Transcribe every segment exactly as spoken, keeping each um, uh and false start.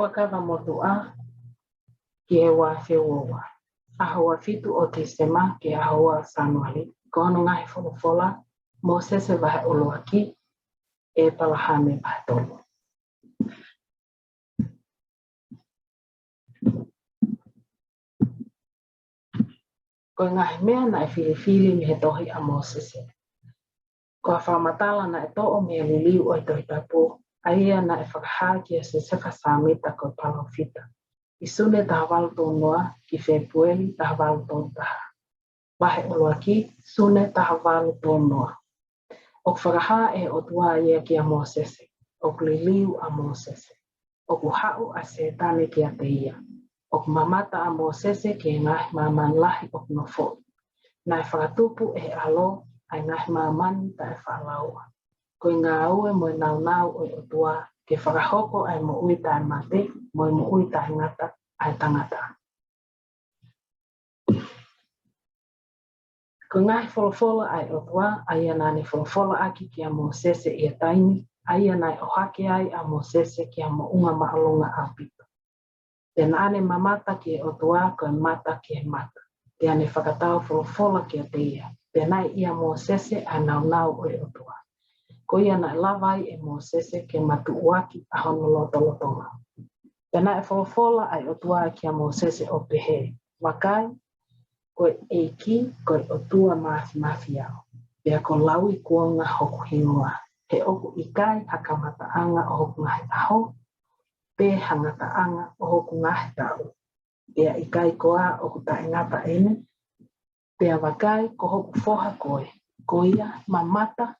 Fuakava Motuʻa ki he ua afe ua ua. ʻAho ua fitu ʻo Tīsema ki he ʻaho ua ʻo Sānuali. Ko hono ngaahi folofola, Mōsese vahe ʻuluaki, ʻĒpalahame vahe tolu. Ko e ngaahi meʻa naʻe filifili mei he tohi ʻa Mōsese. Ko e fakamatala naʻe toʻo mei he liliu ʻo e Tohi Tapu, ʻa ia naʻe fakahā kia Siosefa Sāmita ko e palōfita, ʻi Sune taha valu tolu noa ki Fēpueli taha valu tolu taha. Vahe ʻuluaki, Sune taha valu tolu noa. ʻOku fakahā ʻe he ʻOtua ia kia Mōsese, ʻoku liliu ʻa Mōsese, ʻoku haʻu ʻa Sētane kiate ia. ʻOku mamata ʻa Mōsese ki he ngaahi māmani lahi ʻoku nofoʻi. Naʻe fakatupu ʻe he ʻAlo ʻa e ngaahi māmani taʻefaʻalaua. Ko e ngāue mo e nāunau ʻo e ʻOtua ke fakahoko ʻa e moʻui taʻemate mo e moʻui taʻengata ʻa e tangata. Ko e ngaahi folofola ʻa e ʻOtua, ʻa ia naʻa ne folofola ʻaki kia Mōsese ʻi he taimi ʻa ia naʻe ʻohake ai ʻa Mōsese ki ha moʻunga māʻolunga ʻaupito. Pea naʻa ne mamata ki he ʻOtua ko e mata ki he mata. Pea ne fakatau folofola kiate ia. Pea naʻe ʻia Mōsese ʻa e nāunau ʻo e ʻOtua. Ko ia naʻe lava ai ʻe Mōsese ke matuʻuaki ʻa hono lotolotonga. Pea naʻe folofola ʻa e ʻOtua kia Mōsese ʻo pehē, Vakai, ko e ʻEiki, ko e ʻOtua Māfimafi au. Pea ko Lauikuonga hoku hingoa. He ʻoku ʻikai ha kamataʻanga ʻo hoku ngaahi ʻaho, pe ha ngataʻanga ʻo hoku ngaahi taʻu. Pea ʻikai koā ʻoku taʻengata eni? Pea vakai, ko hoku foha koe, ko ia, mamata,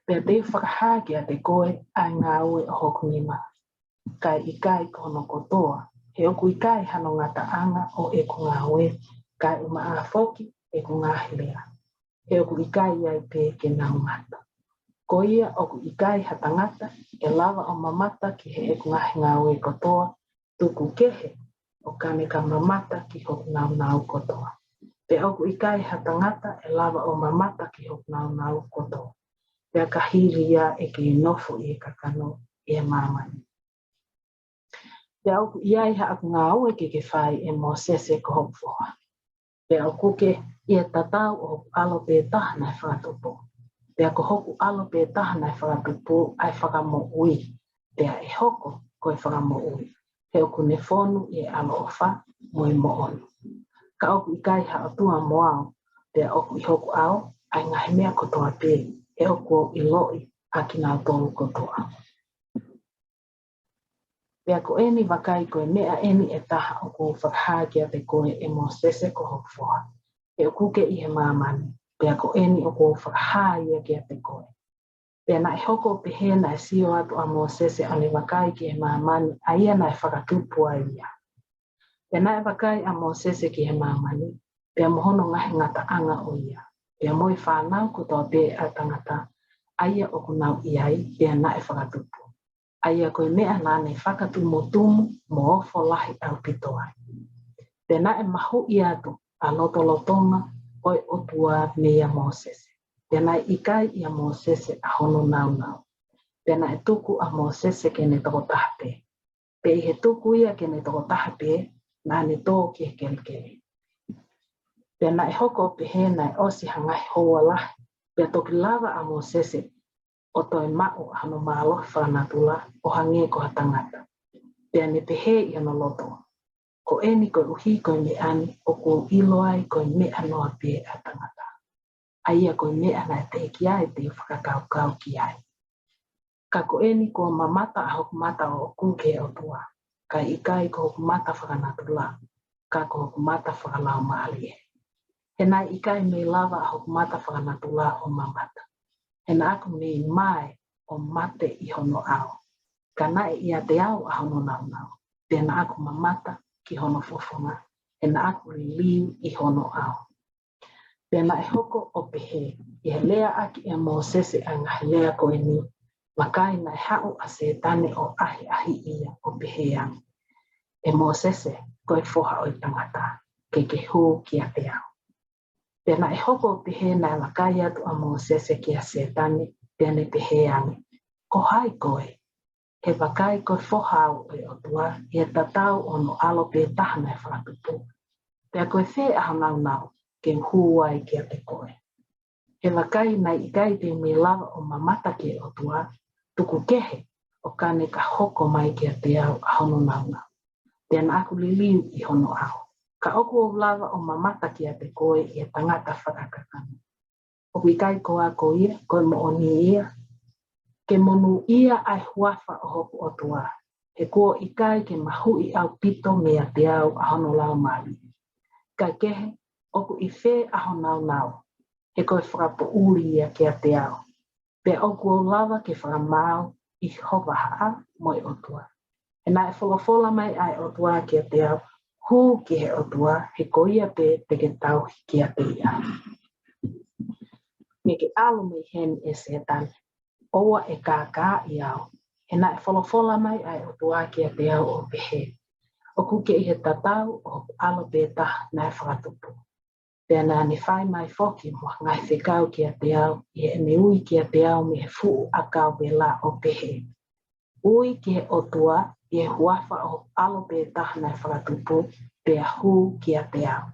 pea te u fakahā kiate koe ʻa e ngāue ʻo hoku nima. Kae ʻikai ko hono kotoa, he ʻoku ʻikai hano ngataʻanga ʻo ʻeku ngāue, kae ʻumaʻā foki ʻeku ngaahi lea. He ʻoku ʻikai ai pē ke nau ngata. Ko ia ʻoku ʻikai ha tangata ʻe lava ʻo mamata ki heʻeku ngaahi ngāue kotoa, tuku kehe ʻo ka ne ka mamata ki hoku nāunau kotoa. Pea ʻoku ʻikai ha tangata ʻe lava ʻo mamata ki hoku nāunau kotoa. Pea ka hili ia ʻe kei nofo ʻi he kakano ʻi he māmani. Pea ʻoku ʻi ai haʻaku ngāue ke ke fai, ʻe Mōsese, ko hoku foha. Pea ʻoku ke ʻi he tatau ʻo hoku ʻAlo pē taha naʻe fakatupu. Pea ko hoku ʻAlo pē taha naʻe fakatupu ʻa e Fakamoʻui. Pea ʻe hoko ko e Fakamoʻui, he ʻoku ne fonu ʻi he ʻaloʻofa mo e moʻoni. Ka ʻoku ʻikai ha ʻOtua mo au, pea ʻoku ʻi hoku ʻao ʻa e ngaahi meʻa kotoa pē, he ʻoku ou ʻiloʻi ʻa kinautolu kotoa. Pea ko eni, vakai, ko e meʻa eni ʻe taha ʻoku ou fakahā kiate koe, ʻe Mōsese, ko hoku foha. He ʻoku ke ʻi he māmani, pea ko eni ʻoku ou fakahā ia kiate koe. Pea naʻe hoko ʻo pehē naʻe sio atu ʻa Mōsese ʻo ne vakai ki he māmani ʻa ia naʻe fakatupu ai ia. Pea naʻe vakai ʻa Mōsese ki he māmani, pea mo hono ngaahi ngataʻanga ʻo ia, pea mo e fānau kotoa pē ʻa e tangata, ʻa ia ʻoku nau ʻi ai, pea naʻe fakatupu. ʻA ia ko e meʻa naʻa ne fakatumutumu mo ofo lahi ʻaupito ai. Pea naʻe mahuʻi atu ʻa e lotolotonga ʻo e ʻOtua meia Mōsese. Pea naʻe ʻikai ʻia Mōsese ʻa hono nāunau. Pea naʻe tuku ʻa Mōsese ke ne tokotaha pē. Pea ʻi he tuku ia ke ne tokotaha pē, naʻa ne tō ki he kelekele. Pea naʻe hoko ʻo pehē naʻe ʻosi ha ngaahi houa lahi, pea toki lava ʻa Mōsese ʻo toe maʻu ʻa hono mālohi fakanatula ʻo hangē ko ha tangata. Pea ne pehē ʻi hono loto, Ko eni koeʻuhi ko e meʻa ni ʻoku ou ʻilo ai ko e meʻa noa pē ʻa e tangata. ʻA ia ko e meʻa naʻe teʻeki ai te u fakakaukau ki ai. Ka ko eni kuo mamata ʻa hoku mata ʻoʻoku ki he ʻOtua, kae ʻikai ko hoku mata fakanatula, ka ko hoku mata fakalaumālie. He naʻe ʻikai mei lava ʻa hoku mata fakanatula ʻo mamata. He naʻa ku mei mae ʻo mate ʻi hono ʻao. Ka naʻe ʻiate au ʻa hono nāunau. Pea naʻa ku mamata ki hono fofonga. He naʻa ku liliu ʻi hono ʻao. Pea naʻe hoko ʻo pehē, ʻi he leaʻaki ʻe Mōsese ʻa e ngaahi lea ko eni, vakai, naʻe haʻu ʻa Sētane ʻo ʻahiʻahiʻi ia ʻo pehē ange, ʻE Mōsese, ko e foha ʻo e tangata, ke ke hū kiate au. Pea naʻe hoko ʻo pehē naʻe vakai atu ʻa Mōsese kia Sētane, pea ne pehē ange, Ko hai koe? He vakai, ko e Foha au ʻo e ʻOtua, ʻi he tatau ʻo hono ʻAlo pē Taha naʻe Fakatupu. Pea ko e fē ʻa honau nāunau ke u hū ai kiate koe? He vakai, naʻe ʻikai te u mei lava ʻo mamata ki he ʻOtua, tuku kehe ʻo ka ne ka hoko mai kiate au ʻa hono nāunau, pea naʻa ku liliu ʻi hono ʻao. Ka ʻoku ou lava ʻo mamata kiate koe ʻi he tangata fakakakano. ʻOku ʻikai koā ko ia, ko e moʻoni ia? Ke monūʻia ʻa e huafa ʻo hoku ʻOtua, he kuo ʻikai ke mahuʻi ʻaupito meiate au ʻa hono Laumālie. Kae kehe, ʻoku ʻi fē ʻa honau nāunau? He ko e fakapoʻuli ia kiate au. Pea ʻoku ou lava ke fakamaau ʻi ho vahaʻa mo e ʻOtua. He naʻe folofola mai ʻa e ʻOtua kiate au, hū ki he ʻOtua, he ko ia pē te ke tauhi kiate ia. Mei ke ʻalu mei heni, ʻe Sētane, ʻoua ʻe kākaaʻi au. He naʻe folofola mai ʻa e ʻOtua kiate au ʻo pehē, ʻoku ke ʻi he tatau ʻo hoku ʻAlo pē Taha naʻe Fakatupu. Pea naʻa ne fai mai foki mo ha ngaahi fekau kiate au, ʻi heʻene ui kiate au mei he fuʻu ʻakau vela ʻo pehē, ui ki he ʻOtua ʻi he huafa ʻo hoku ʻAlo pē Taha naʻe Fakatupu, pea hū kiate au.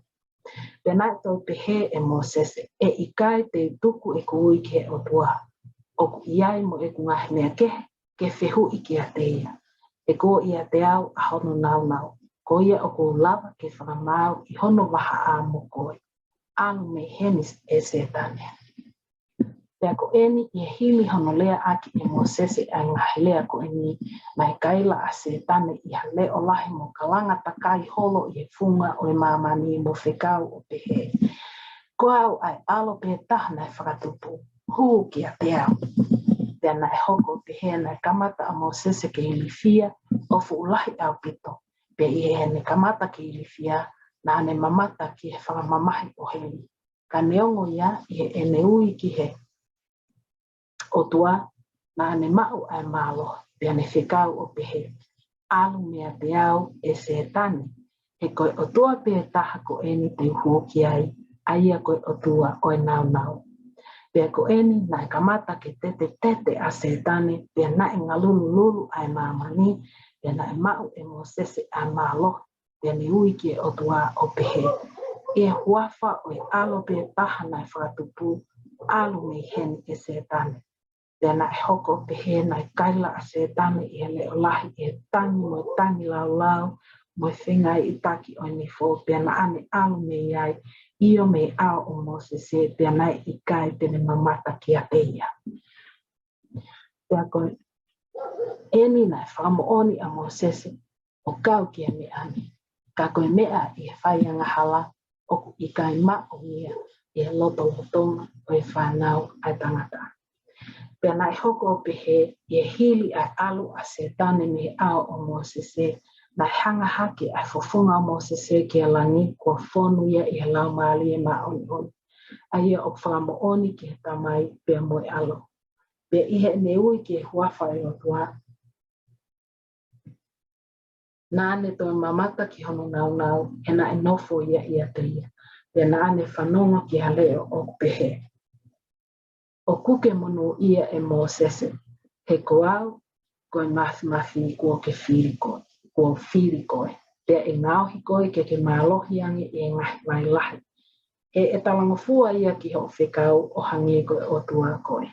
Pea naʻe toe pehē ʻe Mōsese, ʻe ʻikai te u tuku ʻeku ui ki he ʻOtua. ʻOku ʻi ai mo ʻeku ngaahi meʻa kehe ke fehuʻi kiate ia. He kuo ʻiate au ʻa hono nāunau, ko ia ʻoku ou lava ke fakamaau ʻi hono vahaʻa mo koe. ʻAlu mei heni, ʻe Sētane. Pea ko eni, ʻi he hili hono leaʻaki ʻe Mōsese ʻa e ngaahi lea ko eni, naʻe kaila ʻa Sētane ʻi ha leʻo lahi mo kalanga takai holo ʻi he funga ʻo e māmani mo fekau ʻo pehē, ko au ʻa e ʻAlo pē Taha naʻe Fakatupu, hū kiate au. Pea naʻe hoko ʻo pehē naʻe kamata ʻa Mōsese ke ilifia ʻo fuʻu lahi ʻaupito. Pea ʻi heʻene kamata ke ilifia, naʻa ne mamata ki he fakamamahi ʻo heli. Ka neongo ia, ʻi heʻene ui ki he ʻOtua, naʻa ne maʻu ʻa e mālohi, pea ne fekau ʻo pehē, ʻalu meiate au, ʻe Sētane, he ko e ʻotua pē taha ko eni te u hū ki ai, ʻa ia ko e ʻotua ʻo e nāunau. Pea ko eni naʻe kamata ke tetetete ʻa Sētane, pea naʻe ngalulululu ʻa e māmani, pea naʻe maʻu ʻe Mōsese ʻa e mālohi, pea ne ui ki he ʻOtua ʻo pehē, ʻi he huafa ʻo e ʻAlo pē Taha naʻe Fakatupu, ʻalu mei heni, ʻe Sētane. Pea naʻe hoko ʻo pehē naʻe kaila ʻa Sētane ʻi he leʻo lahi, ʻi he tangi mo e tangilāulau mo e fengaiʻitaki ʻo e nifo, pea naʻa ne ʻalu mei ai, ʻio, mei he ʻao ʻo Mōsese, pea naʻe ʻikai te ne mamata kiate ia. Pea ko eni naʻe fakamoʻoni ʻa Mōsese ʻo kau ki he meʻa ni, ka ko e meʻa ʻi he fai angahala ʻoku ʻikai maʻu ia ʻi he lotolotonga ʻo e fānau ʻa e tangata. Pea naʻe hoko ʻo pehē, ʻi he hili ʻa e ʻalu ʻa Sētane mei he ʻao ʻo Mōsese, naʻe hanga hake ʻa e fofonga ʻo Mōsese ki he langi, kuo fonu ia ʻi he Laumālie Māʻoniʻoni, ʻa ia ʻoku fakamoʻoni ki he Tamai pea mo e ʻAlo. Pea ʻi heʻene ui ki he huafa ʻo e ʻOtua, naʻa ne toe mamata ki hono nāunau, he naʻe nofo ia ʻiate ia. Pea naʻa ne fanongo ki ha leʻo ʻoku pehē, ʻoku ke monūʻia, ʻe Mōsese, he ko au ko e Māfimafi kuo ke fili koe, kuo u fili koe, pea ʻe ngaohi koe ke ke mālohi ange ʻi he ngaahi vai lahi. He ʻe talangofua ia ki hoʻo fekau ʻo hangē ko e ʻOtua koe.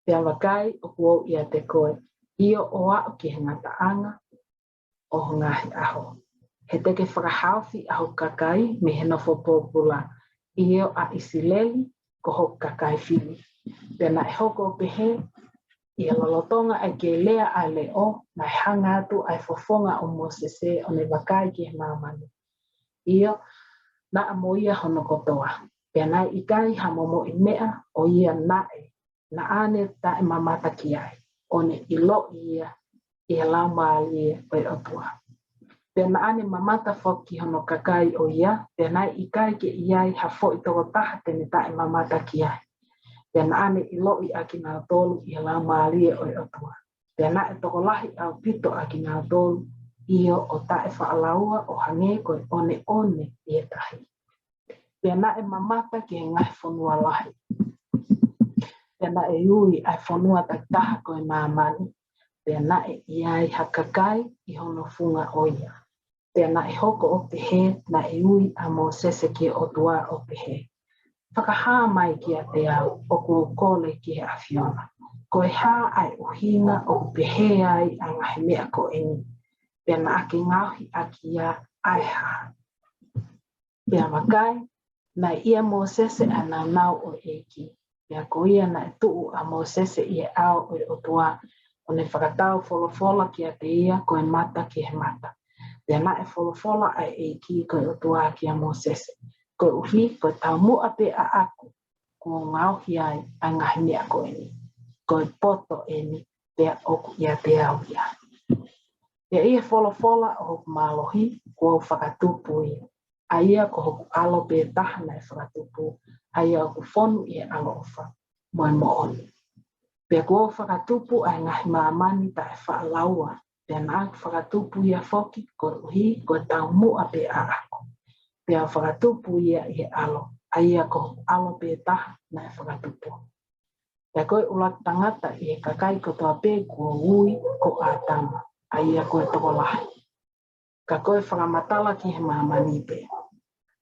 Pea vakai, ʻoku ou ʻiate koe, ʻio, ʻo aʻu ki he ngataʻanga ʻo ho ngaahi ʻaho. He te ke fakahaofi ʻa hoku kakai mei he nofo pōpula, ʻio, ʻa ʻIsileli ko hoku kakai fili. Pea naʻe hoko ʻo pehē, ʻi he lolotonga ʻa e kei lea ʻa e leʻo, naʻe hanga atu ʻa e fofonga ʻo Mōsese ʻo ne vakai ki he māmani, ʻio, naʻa mo ia hono kotoa. Pea naʻe ʻikai ha momoʻi meʻa ʻo ia naʻe, naʻa ne taʻemamata ki ai, ʻo ne ʻiloʻi ia ʻi he Laumālie ʻo e ʻOtua. Pea naʻa ne mamata foki ki hono kakai ʻo ia, pea naʻe ʻikai ke ʻi ai ha foʻi tokotaha te ne taʻemamata ki ai. Pea naʻa ne ʻiloʻi ʻa kinautolu ʻi he Laumālie ʻo e ʻOtua. Pea naʻe tokolahi ʻaupito ʻa kinautolu, ʻio, ʻo taʻefaʻalaua ʻo hangē ko e ʻoneʻone ʻi he tahi. Pea naʻe mamata ki he ngaahi fonua lahi. Pea naʻe ui ʻa e fonua takitaha ko e māmani. Pea naʻe ʻi ai ha kakai ʻi hono funga ʻo ia. Pea naʻe hoko ʻo pehē, naʻe ui ʻa Mōsese ki he ʻOtua ʻo pehē, Fakahā mai kiate au, ʻoku ou kole ki he ʻAfiona, ko e hā ʻa e ʻuhinga ʻoku pehē ai ʻa e ngaahi meʻa ko eni, pea naʻa ke ngaohi ʻaki ia ʻa e hā? Pea vakai, naʻe ʻia Mōsese ʻa e nāunau ʻo e ʻEiki. Pea ko ia naʻe tuʻu ʻa Mōsese ʻi he ʻao ʻo e ʻOtua, ʻo ne fakatau folofola kiate ia ko e mata ki he mata. Pea naʻe folofola ʻa e ʻEiki ko e ʻOtua kia Mōsese, Koeʻuhi ko e taumuʻa pē ʻaʻaku kuo u ngaohi ai ʻa e ngaahi meʻa ko eni. Ko e poto eni, pea ʻoku ʻiate au ia. Pea ʻi he folofola ʻo hoku mālohi kuo u fakatupu ia, ʻa ia ko hoku ʻAlo pē taha naʻe fakatupu, ʻa ia ʻoku fonu ʻi he ʻaloʻofa mo e moʻoni. Pea kuo u fakatupu ʻa e ngaahi māmani taʻefaʻalaua, pea naʻa ku fakatupu ia foki koeʻuhi ko e taumuʻa pē ʻaʻaku. Pea u fakatupu ia ʻi he ʻAlo, ʻa ia ko hoku ʻAlo pē taha naʻe fakatupu. Pea ko e ʻuluaki tangata ʻi he kakai kotoa pē kuo u ui ko ʻĀtama, ʻa ia ko e tokolahi. Ka ko e fakamatala ki he māmani pē,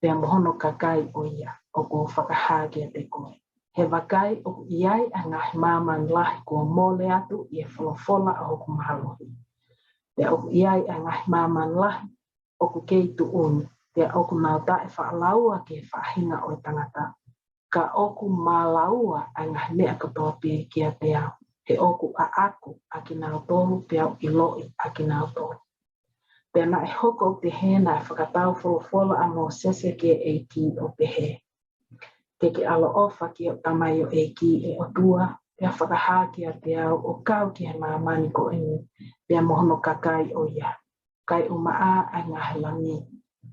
pea mo hono kakai ʻo ia, ʻoku ou fakahā kiate koe. He vakai, ʻoku ʻi ai ʻa e ngaahi māmani lahi kuo mole atu ʻi he folofola ʻo hoku mālohi. Pea ʻoku ʻi ai ʻa e ngaahi māmani lahi ʻoku kei tuʻuʻi, pea ʻoku nau taʻefaʻalaua ki he faʻahinga ʻo e tangata. Ka ʻoku mālaua ʻa e ngaahi meʻa kotoa pē kiate au, he ʻoku ʻaʻaku ʻa kinautolu, pea u ʻiloʻi ʻa kinautolu. Pea naʻe hoko ʻo pehē naʻe fakatau folofola ʻa Mōsese ki he ʻEiki ʻo pehē, Ke ke ʻaloʻofa ki hoʻo tamaioʻeiki ʻe ʻOtua, pea fakahā kiate au ʻo kau ki he māmani ko eni, pea mo hono kakai ʻo ia, kae ʻumaʻā ʻa e ngaahi langi,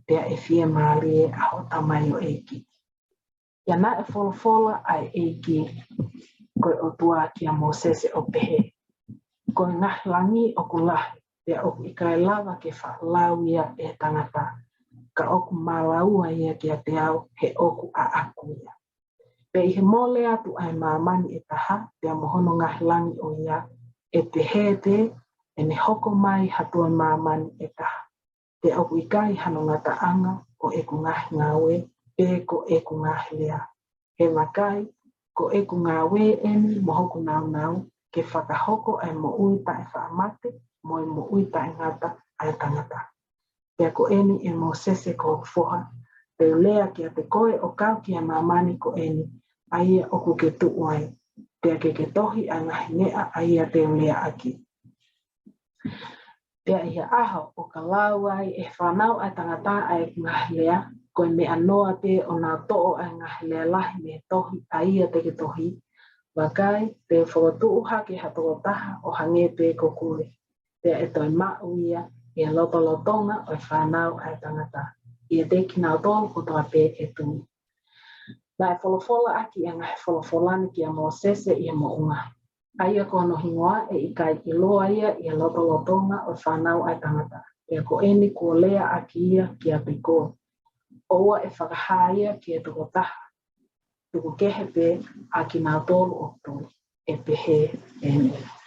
pea ʻe fiemālie ʻa hoʻo tamaioʻeiki. Pea naʻe folofola ʻa e ʻEiki ko e ʻOtua kia Mōsese ʻo pehē, Ko e ngaahi langi ʻoku lahi, pea ʻoku ʻikai lava ke faʻalau ia ʻe he tangata, ka ʻoku mālaua ia kiate au, he ʻoku ʻaʻaku ia. Pea ʻi he mole atu ʻa e māmani ʻe taha, pea mo hono ngaahi langi ʻo ia, ʻe pehē pē, ʻe ne hoko mai ha toe māmani ʻe taha. Pea ʻoku ʻikai hano ngataʻanga ʻo ʻeku ngaahi ngāue, pe ko ʻeku ngaahi lea. He vakai, ko ʻeku ngāue eni mo hoku nāunau, ke fakahoko ʻa e moʻui taʻefaʻamate mo e moʻui taʻengata ʻa e tangata. Pea ko eni ʻe Mōsese ko hoku foha, te u lea kiate koe ʻo kau ki he māmani ko eni, ʻa ia ʻoku ke tuʻu ai, pea ke ke tohi ʻa e ngaahi meʻa ʻa ia te u leaʻaki. Pea ʻi he ʻaho ʻoka lau ai ʻe he fānau ʻa e tangata ʻa ʻeku ngaahi lea, ko e meʻa noa pē ʻo nau toʻo ʻa e ngaahi lea lahi mei he tohi ʻa ia te ke tohi, vakai, te u fokotuʻu hake ha tokotaha ʻo hangē pē ko koe, pea ʻe toe maʻu ia ʻi he lotolotonga ʻo e fānau ʻa e tangata, ʻiate kinautolu kotoa pē ʻe tui. Naʻe folofola ʻaki ʻa e ngaahi folofola ni kia Mōsese ʻi he moʻunga, ʻa ia ko hono hingoa ʻe ʻikai ʻiloa ia ʻi he lotolotonga ʻo e fānau ʻa e tangata. Pea ko eni kuo leaʻaki ia kiate koe, ʻoua ʻe fakahā ia ki he tokotaha, tuku kehe pē ʻa kinautolu ʻoku tui. ʻE pehē eni.